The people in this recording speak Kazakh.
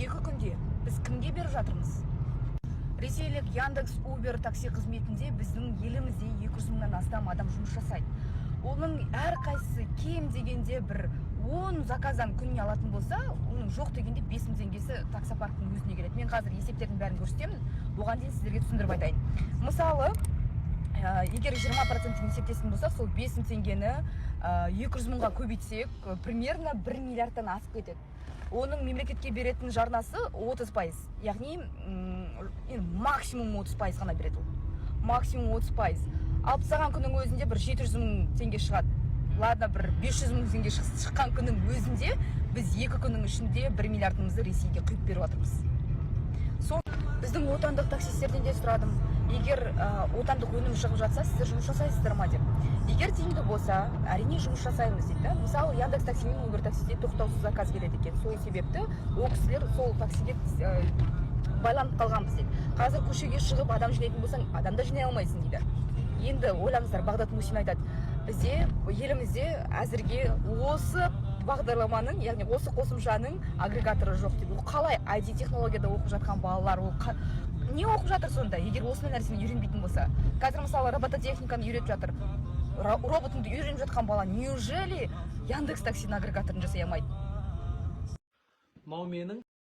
2 күнде біз кімге беріп жатырмыз? Ресейлік Яндекс, Убер такси қызметінде біздің елімізде 200 мыңнан астам адам жұмыс жасайды. Оның әрқайсысы кем дегенде бір 10 заказдан күніне алатын болса, оның жоқ дегенде 5 мың теңгесі таксопарктың өзіне келеді. Мен қазір есептердің бәрін көрсетемін, оған дейін сіздерге түсіндіріп айтайын. Мысалы, егер 20 процентін есептесетін болсақ, сол 5 мың теңгені 200 мыңға көбейтсек, примерно 1 миллиардтан асып кетеді. Оның мемлекетке беретін жарнасы 30%, яғни енді максимум 30% ғана береді. Ол максимум 30%. Алып тастаған күннің өзінде бір 700 мың теңге шығады. Ладно, бір 500 мың теңге шыққан күннің өзінде біз 2 күннің ішінде 1 миллиардымызды Ресейге құйып беріп жатырмыз. Сол біздің отандық таксистерден де сұрадым: егер отандық өнім шығып жатса, сіздер жұмыс жасайсыздар ма деп. Егер тиімді болса, әрине, жұмыс жасаймыз дейді да. Мысалы, Яндекс Такси мен Убер таксиде тоқтаусыз заказ келеді екен. Сол себепті ол кісілер сол таксиге байланып қалғанбыз дейді. Қазір көшеге шығып адам жинайтын болсаң, адам да жинай алмайсың дейді. Енді ойлаңыздар, Бағдат Мусин айтады: бізде, елімізде әзірге осы бағдарламаның, яғни осы қосымшаның агрегаторы жоқ дейді. Ол қалай? IT технологияда оқып жатқан балалар ол не оқып жатыр сонда, егер осындай нәрсені үйренбейтін болса? Қазір, мысалы, робототехниканы үйретіп жатыр. Роботыңды үйреніп жатқан бала неужели Яндекс Таксидің агрегаторын жасай алмайды? Мынау менің